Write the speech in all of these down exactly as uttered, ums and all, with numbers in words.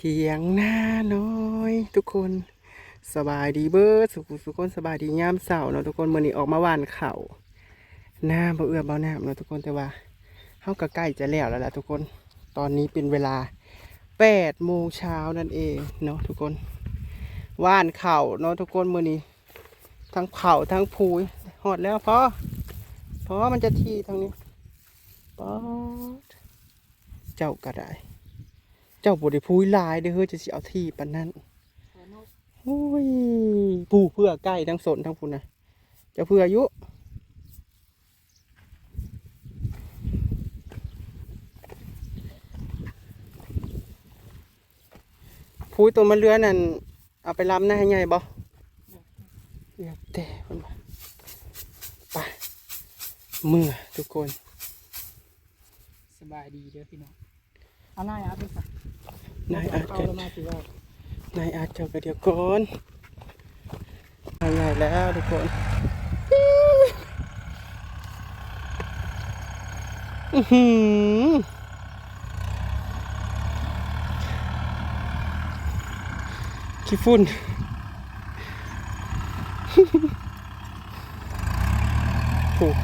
เถียงนาน้อยทุกคน สบายดีเบิดสุขุสุคน สบายดียามเช้าเนาะทุกคน มื้อนี้ออกมาหว่านข้าวนาบ่าวเอื้อบ่าวน้ำเนาะทุกคน แต่ว่าเฮาก็ใกล้จะแล้วแล้วล่ะทุกคน ตอนนี้เป็นเวลาแปดโมงเช้านั่นเองเนาะทุกคน หว่านข้าวเนาะทุกคน มื้อนี้ทั้งข้าวทั้งพูย ฮอดแล้วพอ พอมันจะที่ทางนี้ ป๊าด เจ้าก็ได้ เจ้าบ่ได้พูยหลายเด้อเฮ้ย จะสิเอาที่ปานนั้น โอ้ย ผู้เพื่อใกล้ทั้งสนทั้งพูนนะ เจ้าเพื่ออยู่ พูยตัวมาเรือนั่น เอาไปลำหน้าให้ใหญ่บ่ แล้วแต่เพิ่นว่า ไป เมือทุกคน สบายดีเด้อพี่น้อง เอานายอาร์ตไปก่อน นายอาร์ต เข้าแล้วมาสิว่า นายอาร์ตเจ้าก็เดี๋ยวก่อน นายใหญ่แล้วทุกคน อื้อหือ ขี้ฝุ่น ผูก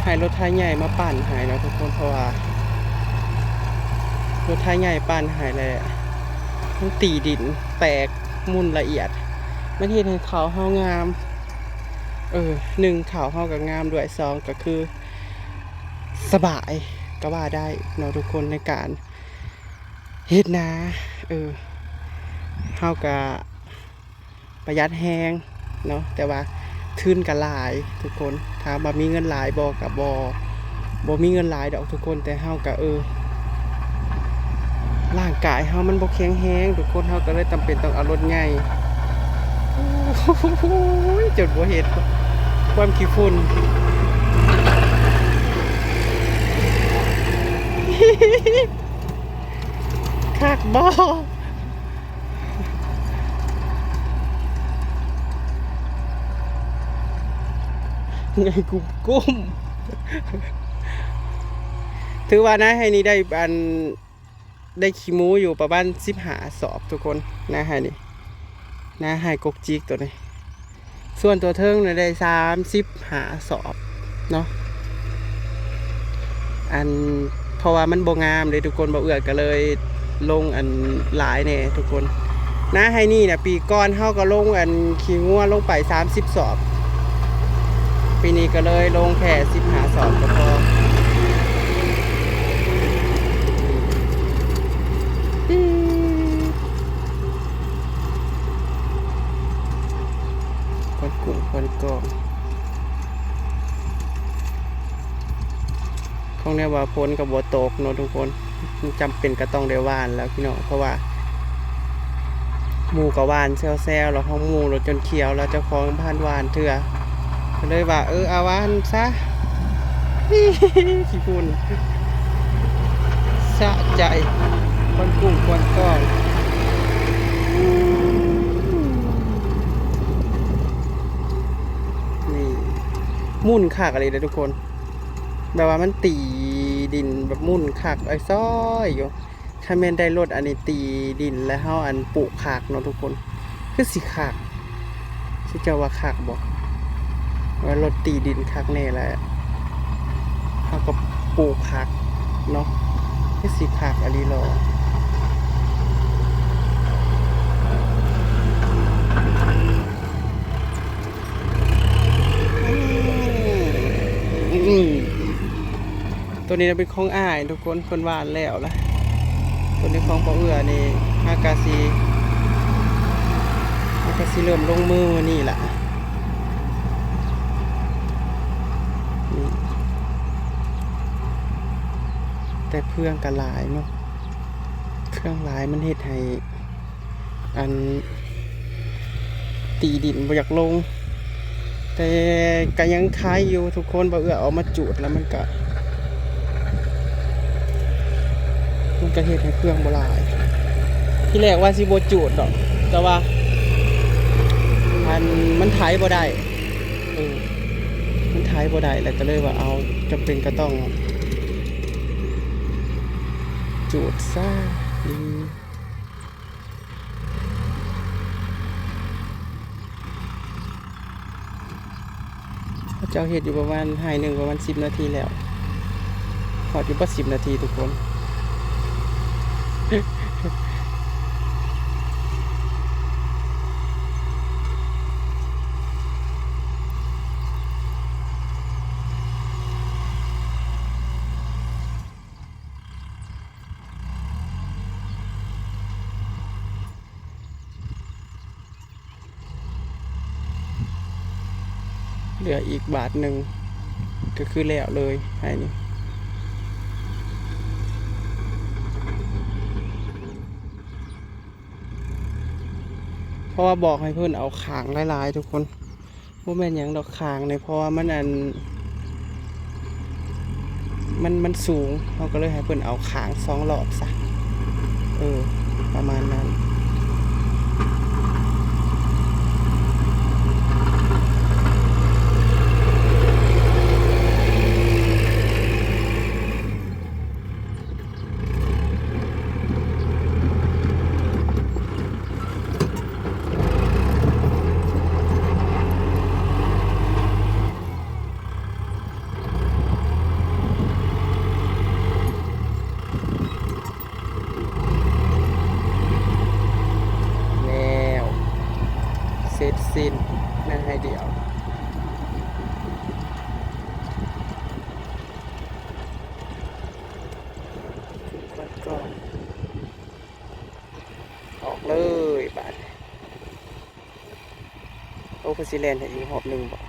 ให้รถไถใหญ่มาปั่นให้แล้วทุกคน เพราะว่ารถไถใหญ่ปั่นให้แล้ว มันตีดินแตกมุ่นละเอียด มันเฮ็ดให้ข้าวเฮางาม เออ หนึ่งข้าวเฮาก็งามด้วย สองก็คือ สบายก็ว่าได้เนาะทุกคน ในการเฮ็ดนา เออ เฮาก็ประหยัดแฮงเนาะ แต่ว่าทุนก็หลายทุกคน ถามว่ามีเงินหลายบ่ ก็บ่ บ่มีเงินหลายดอกทุกคน แต่เฮาก็ เออ ร่างกายเฮามันบ่แข็งแรงทุกคน เฮาก็เลยจำเป็นต้องเอารถใหญ่ โอ้ย จนบ่เห็นความขี้ฝุ่น คักบ่ ไงกุมกุม ถือว่านาไฮนี่ได้อัน ได้ขี้หมูอยู่ประมาณสิบห้าสอบทุกคน นาไฮนี่ นาไฮกกจิกตัวนี้ ส่วนตัวเทิงน่ะได้สามสิบห้าสอบเนาะ อัน เพราะว่ามันบ่งามเลยทุกคน บ่าวเอื้อก็เลยลงอันหลายแน่ทุกคน นาไฮนี่น่ะ ปีก่อนเฮาก็ลงอันขี้งัวลงไปสามสิบสอบ ปีนี้ก็เลยลงแค่สิบห้าสอบก็พอ ควันกุ้งควันกอง คงได้ว่าฝนก็บ่ตกเนาะทุกคน จำเป็นก็ต้องได้หว่านแล้วพี่น้อง เพราะว่าหมู่ก็หว่านแซวๆ แล้วของหมู่เราจนเขียวแล้ว เจ้าของบ่ทันหว่านเทื่อ ก็เลยว่า เออ เอาหว่านซะ ขี้ฝุ่น สะใจ ควันกุ้งควันกอง นี่ มุ่นคักอีหลีเด้อทุกคน แบบว่ามันตีดินแบบมุ่นคักอ้อยซ้อยอยู่ ถ้าแม่นได้รถอันนี้ตีดินแล้วเฮาอันปลูกผักเนาะทุกคน คือสิคัก สิเจ้าว่าคักบ่ ว่ารถตีดินคักแน่แหละ เฮาก็ปลูกผักเนาะ คือสิคักอีหลีหรอ อืม ตัวนี้เป็นของอ้ายทุกคน เพิ่นหว่านแล้วละ ตัวนี้ของบ่าวเอื้อนี่ ฮากาซี ฮากาซีเริ่มลงมือมื้อนี้ละ นี่ แต่เฟืองก็หลายเนาะ เฟืองหลายมันเฮ็ดให้ อัน ตีดินบ่อยากลง แต่ก็ยังคล้ายอยู่ทุกคน บ่าวเอื้อเอามาจูดแล้วมันก็ มันก็เฮ็ดให้เฟืองบ่หลาย ที่แรกว่าสิบ่จูดดอก แต่ว่า อัน มันไถบ่ได้ เออ มันไถ ขายบ่ได้แล้วก็เลยว่าเอา จำเป็นก็ต้องจูดซะ อืม เขาเจ้าเฮ็ดอยู่ประมาณ ไฮ่หนึ่งประมาณสิบนาทีแล้ว ฮอดอยู่บ่สิบนาทีทุกคน เหลืออีกบาทหนึ่ง ก็คือแล้วเลย ไฮ่นี่ เพราะว่าบอกให้เพิ่นเอาข้างหลายๆ ทุกคน บ่แม่นหยังดอกข้างนี่ เพราะว่ามันอัน มัน มันสูง เราก็เลยให้เพิ่นเอาข้างสองรอบซะ เออ ประมาณนั้น แล้ว เสร็จสิ้น นะ ไฮ่เดียว ออกเลยบาดนี้ โอ้ เพิ่นสิแล่นให้อีกรอบหนึ่งบ่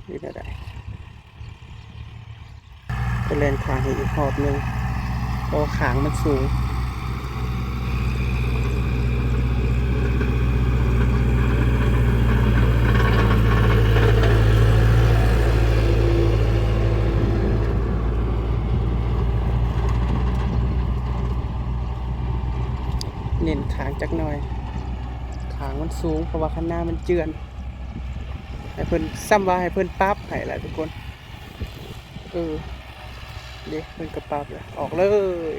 หรือแนวใด เพิ่นแล่นข้างให้อีกรอบหนึ่ง เพราะว่าข้างมันสูง เน้นข้างจักหน่อย ข้างมันสูง เพราะว่าคันนามันเจือน ให้เพิ่น ซ้ำว่าให้เพิ่นปรับให้ล่ะทุกคน เออ เด้ เพิ่นก็ปรับแล้ว ออกเลย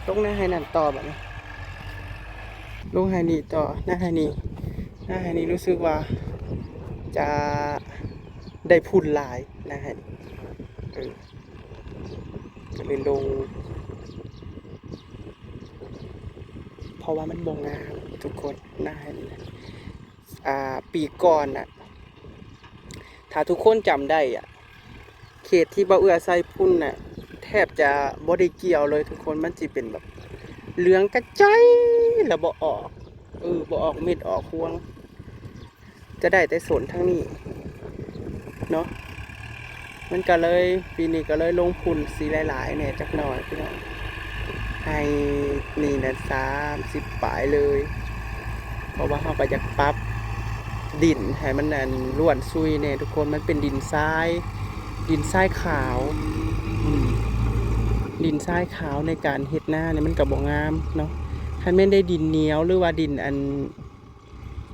ลงนาไฮ่นั่นต่อบัดนี้ ลงไฮ่นี่ต่อ นาไฮ่นี่ นาไฮ่นี่รู้สึกว่าจะได้พุ้นหลาย นาไฮ่นี่ เออ ก็เลยลง เพราะว่ามันบ่งามทุกคน นาไฮ่นี่ อ่า ปีก่อนน่ะ ถ้าทุกคนจำได้อะ เขตที่บ่าวเอื้อใส่พุ้นน่ะ แทบจะบ่ได้เกี่ยวเลยทุกคน มันสิเป็นแบบ เหลืองกะไจ แล้วบ่ออก เออ บ่ออกเม็ดออกฮวง จะได้แต่สนทางนี้ เนาะ มันก็เลย ปีนี้ก็เลยลงพุ้นสีหลายๆ แหน่จักหน่อยพี่น้อง ไฮ่นี่นะ สามสิบปลายเลย เพราะว่าเราก็อยากปรับดินให้มันอันร่วนซุยแหน่ทุกคน มันเป็นดินทราย ดินทรายขาว อืม ดินทรายขาวในการเฮ็ดนาเนี่ยมันก็บ่งามเนาะ คันแม่นได้ดินเหนียวหรือว่าดินอัน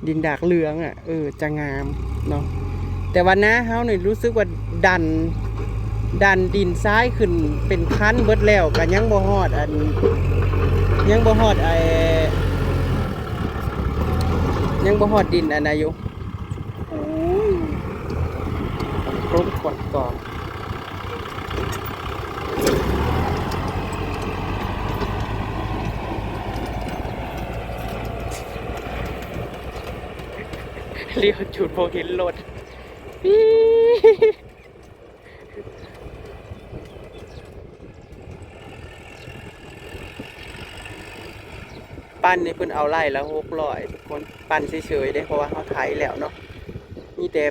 ดินดากเหลืองอะ เออ จะงามเนาะ แต่ว่านาเฮานี่รู้สึกว่าดัน ดันดินทรายขึ้นเป็นคันเบิดแล้ว ก็ยังบ่ฮอดอัน ยังบ่ฮอดไอ้ ยังบ่ฮอดดินอันใดอยู่ โอ้ย กลมกว่ากว่า เลี้ยวจุดบ่เห็นรถ ปี๊ด ปั้นนี่เพิ่นเอาไร่ละหกร้อย ทุกคน ปั้นเฉยๆเด้ เพราะว่าเฮาไถแล้วเนาะ มีแต่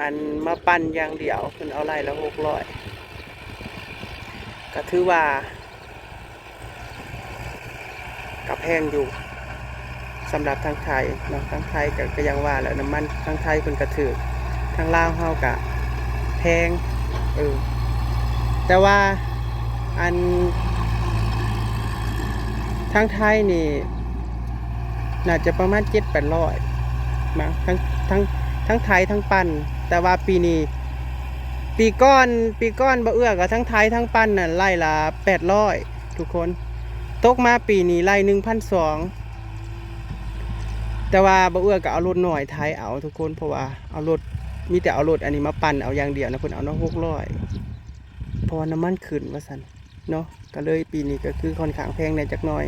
อันมาปั้นอย่างเดียว เพิ่นเอาไร่ละหกร้อย ก็ถือว่า ก็แพงอยู่ สำหรับทางไทยเนาะ ทางไทยก็ ก็อย่างว่าแหละ น้ำมันทางไทยเพิ่นก็ถูก ทางลาวเฮาก็แพง เออ แต่ว่าอันทางไทยนี่ น่าจะประมาณเจ็ดแปดร้อย มั้ง ทั้ง ทั้ง ทั้งไถทั้งปั้น แต่ว่าปีนี้ ปีก่อนปีก่อนบ่าวเอื้อก็ทั้งไถทั้งปั่นน่ะไร่ละแปดร้อยทุกคน ตกมาปีนี้ไร่หนึ่งพันสอง แต่ว่าบ่าวเอื้อก็เอารถน้อยไถเอาทุกคน เพราะว่าเอารถมีแต่เอารถอันนี้มาปั่นเอาอย่างเดียวนะ เพิ่นเอาเนาะหกร้อย เพราะว่าน้ำมันขึ้นว่าซั่นเนาะ ก็เลยปีนี้ก็คือค่อนข้างแพงแหน่จักหน่อย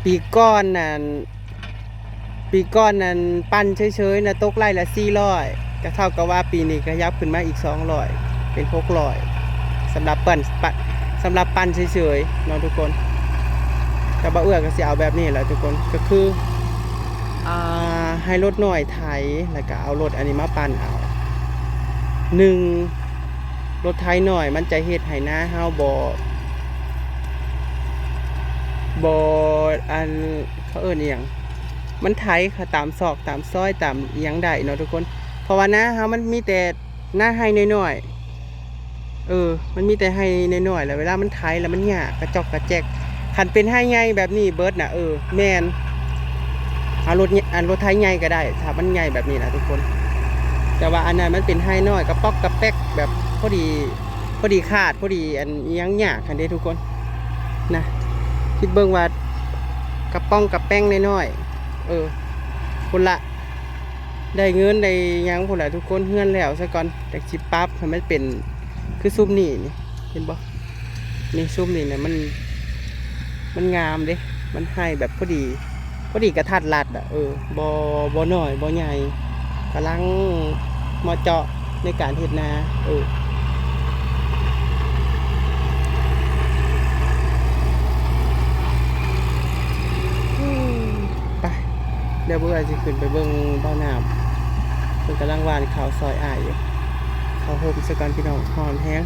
ปีก่อนนั่น ปีก่อนนั่นปั่นเฉยๆนะ ตกไร่ละสี่ร้อย ก็เท่ากับว่าปีนี้ขยับขึ้นมาอีกสองร้อย เป็นหกร้อย สำหรับปั่นปั่นสำหรับปั่นเฉยๆเนาะทุกคน ก็บ่าวเอื้อก็สิเอาแบบนี้แหละทุกคน ก็คือ อ่า ให้รถน้อยไถ แล้วก็เอารถอันนี้มาปั่นเอา หนึ่ง รถไถน้อยมันจะเฮ็ดให้นาเฮาบ่ บ่ อัน เขาเอิ้นอิหยัง มันไถเข้าตามซอกตามซอยตามอิหยังได้เนาะทุกคน เพราะว่านาเฮามันมีแต่นาไฮ่น้อยๆ เออ มันมีแต่ไฮ่น้อยๆ แล้วเวลามันไถแล้วมันยากกระจอกกระแจก คันเป็นไฮ่ใหญ่แบบนี้เบิดน่ะ เออ แม่น เอารถเนี่ย อันรถไถใหญ่ก็ได้ ถ้ามันใหญ่แบบนี้นะทุกคน แต่ว่าอันนั้นมันเป็นไฮ่น้อยกระป๊อกกระแป๊กแบบพอดี พอดีคาด พอดีอันอิหยังยากคันเด้ทุกคน นะ คิดเบิ่งว่ากระป๋องกระแป้งน้อยๆ เออ พุ้นละ ได้เงินได้หยังพุ้นละทุกคน เฮือนแล้วซะก่อน จักสิปรับให้มันเป็นคือซุมนี่นี่ เห็นบ่ นี่ซุมนี่นะมัน มันงามเด้ มันไฮ่แบบพอดี พอดีกะทัดรัดอะ เออ บ่ บ่น้อย บ่ใหญ่ กำลังเหมาะเจาะในการเฮ็ดนา เออ ไป เดี๋ยวบ่าวเอื้อสิขึ้นไปเบิ่งบ่าวน้ำ เพิ่นกำลังหว่านข้าวซอยอ้ายอยู่ เข้าโฮมซะก่อนพี่น้อง ฮ้อนแฮง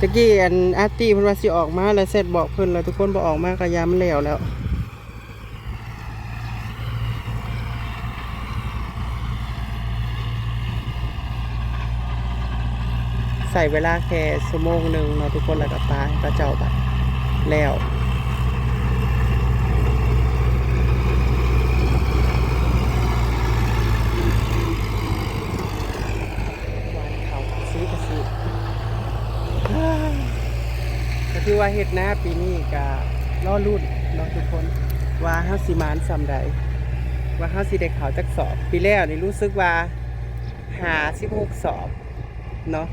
ตะกี้อันอาร์ตี้เพิ่นว่าสิออกมา แล้วแชทบอกเพิ่น แล้วทุกคน บ่ออกมาก็ยามมันแล้วแล้ว ใช้เวลาแค่ชั่วโมงหนึ่งเนาะทุกคน แล้วก็ปาให้เขาเจ้าบัดแล้ว หว่านข้าวกะซื้อกะซื้อ ก็คือว่าเฮ็ดนาปีนี้ก็รอลุ้นเนาะทุกคน ว่าเฮาสิหมานส่ำใด ว่าเฮาสิได้ข้าวจักสอบ ปีแล้วนี่รู้สึกว่าห้าสิบหกสอบเนาะ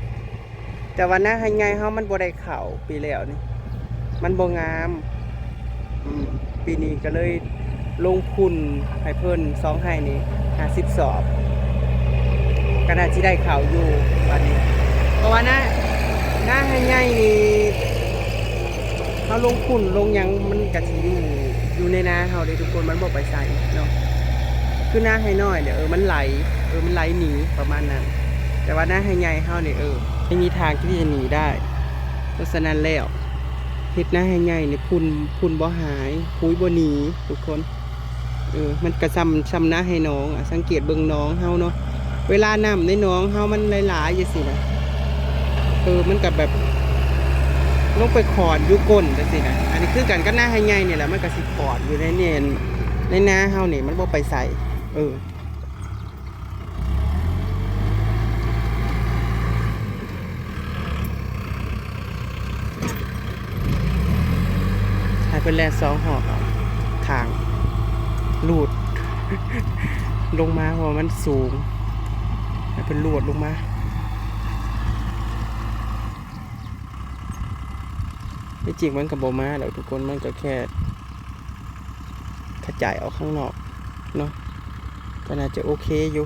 แต่ว่านาไฮ่ใหญ่เฮามันบ่ได้ข้าวปีแล้วนี่ มันบ่งาม อืม ปีนี้ก็เลยลงทุนให้เพิ่นสองไฮ่นี่ห้าสิบสอบ ก็น่าสิได้ข้าวอยู่บัดนี้ เพราะว่านา นาไฮ่ใหญ่นี่ เฮาลงทุนลงหยังมันก็สิอยู่ อยู่ในนาเฮาเด้ทุกคน มันบ่ไปไสเนาะ คือนาไฮ่น้อยเนี่ย เออ มันไหล เออ มันไหลหนีประมาณนั้น แต่ว่านาไฮ่ใหญ่เฮาเนี่ย เออ ไม่มีทางที่จะหนีได้ เพราะฉะนั้นแล้ว เฮ็ดนาไฮ่ใหญ่นี่ ฝุ่น ฝุ่นบ่หาย ปุ๋ยบ่หนีทุกคน เออ มันก็ส่ำ ส่ำนาไฮ่น้องอะ สังเกตเบิ่งหนองเฮาเนาะ เวลาน้ำในหนองเฮามันหลายๆจังซี้นะ เออ มันก็แบบ ลงไปขอดอยู่ก้นจังซี้นะ อันนี้คือกันกับนาไฮ่ใหญ่นี่แหละ มันก็สิขอดอยู่ในเนี่ย ในนาเฮานี่ มันบ่ไปไส เออ ให้เพิ่นแล่นสองรอบเอา ทางลูด ลงมา เพราะว่ามันสูง ให้เพิ่นลูดลงมา ที่จริงมันก็บ่มาดอกทุกคน มันก็แค่ขยายออกข้างนอกเนาะ ก็น่าจะโอเคอยู่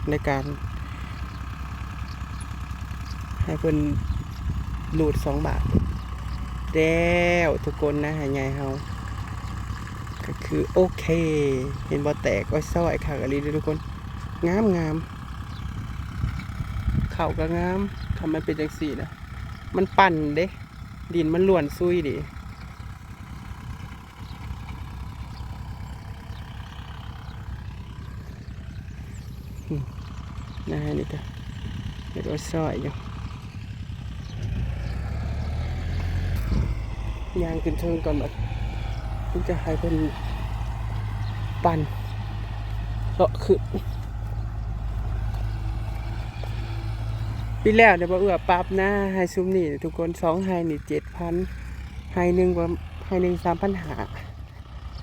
ในการ ให้เพิ่นลูดสองบาท แล้วทุกคน นาไฮ่ใหญ่เฮา ก็คือโอเค เห็นบ่ แตกอ้อยซ้อยคักอีหลีเด้อทุกคน งามงาม ข้าวก็งาม คันมันเป็นจังซี้นะ มันปั่นเด้ ดินมันร่วนซุยดี อืม นาไฮ่นี่ก็เฮ็ดอ้อยซ้อยอยู่ ย่างขึ้นเทิงก่อนบัด เพิ่นจะให้เพิ่นปั่นเลาะขึ้น ปีแล้วเดี๋ยวบ่าเอื้อปรับนะ ไฮ่ซุมนี่ทุกคน สองไฮ่นี่เจ็ดพัน ไฮ่หนึ่งประมาณ ไฮ่หนึ่งสามพันห้า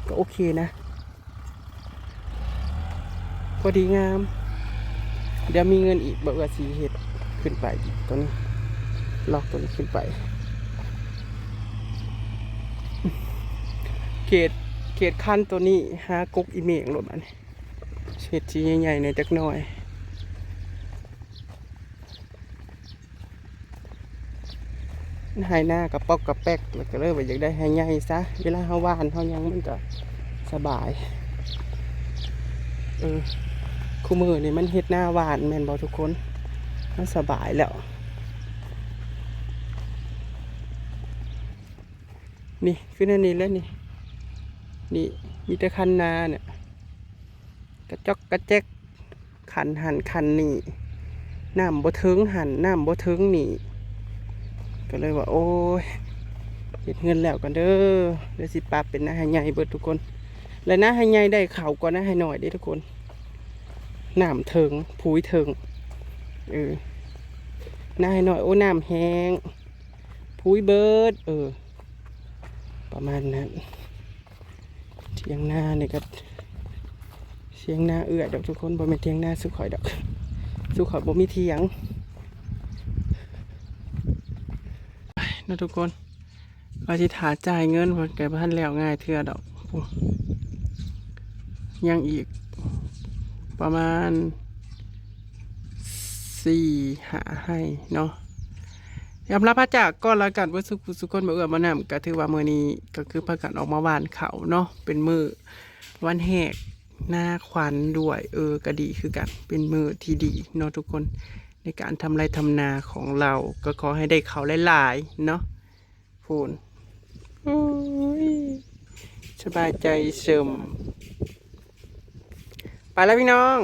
ก็โอเคนะ พอดีงาม เดี๋ยวมีเงินอีกบ่าเอื้อสิเฮ็ดขึ้นไปอีกตัวนี้ ล็อกตัวนี้ขึ้นไป เขต เขตคันตัวนี้ หากกอีเมงโลดบัดนี้ เฮ็ดสิใหญ่ๆแหน่จักหน่อย ไฮ่นากะป๊อกกะแป๊ก แล้วก็เลยว่าอยากได้ไฮ่ใหญ่ซะ เวลาเฮาหว่านเฮาหยังมันก็สบาย เออ คุมื้อนี่มันเฮ็ดนาหว่านแม่นบ่ทุกคน มันสบายแล้ว นี่คือแนวนี้แหละนี่ นี่มีแต่คันนาเนี่ย กระจอกกระแจก คันหั่นคันนี่ น้ำบ่เถิงหั่น น้ำบ่เถิงนี่ ก็เลยว่า โอ้ย เฮ็ดเฮือนแล้วกันเด้อ เดี๋ยวสิปรับเป็นนาไฮ่ใหญ่เบิดทุกคน และนาไฮ่ใหญ่ได้ข้าวกว่านาไฮ่น้อยเด้ทุกคน น้ำเถิง พุ้ยเถิง เออ นาไฮ่น้อย โอ้ น้ำแห้ง พุ้ยเบิด เออ ประมาณนั้น เถียงนานี่ก็ เถียงนาเอื้อยดอกทุกคน บ่แม่นเถียงนาซุข่อยดอก ซุข่อยบ่มีเถียง เนาะทุกคน ว่าสิถ่าจ่ายเงิน เพิ่นก็บ่ทันแล้วง่ายเทื่อดอก ยังอีกประมาณ สี่ห้าไฮ่เนาะ ยอมรับพระเจ้าก่อนละกัน เบิดสุขสุขคน บ่าเอื้อบ่าน้ำ ก็ถือว่ามื้อนี้ก็คือพากันออกมาหว่านข้าวเนาะ เป็นมื้อวันแหกนาขวัญด้วย เออ ก็ดีคือกัน เป็นมื้อที่ดีเนาะทุกคน ในการทำไร่ทำนาของเรา ก็ขอให้ได้ข้าวหลายๆเนาะ พูน โอ้ย สบายใจเสิม ไปแล้วพี่น้อง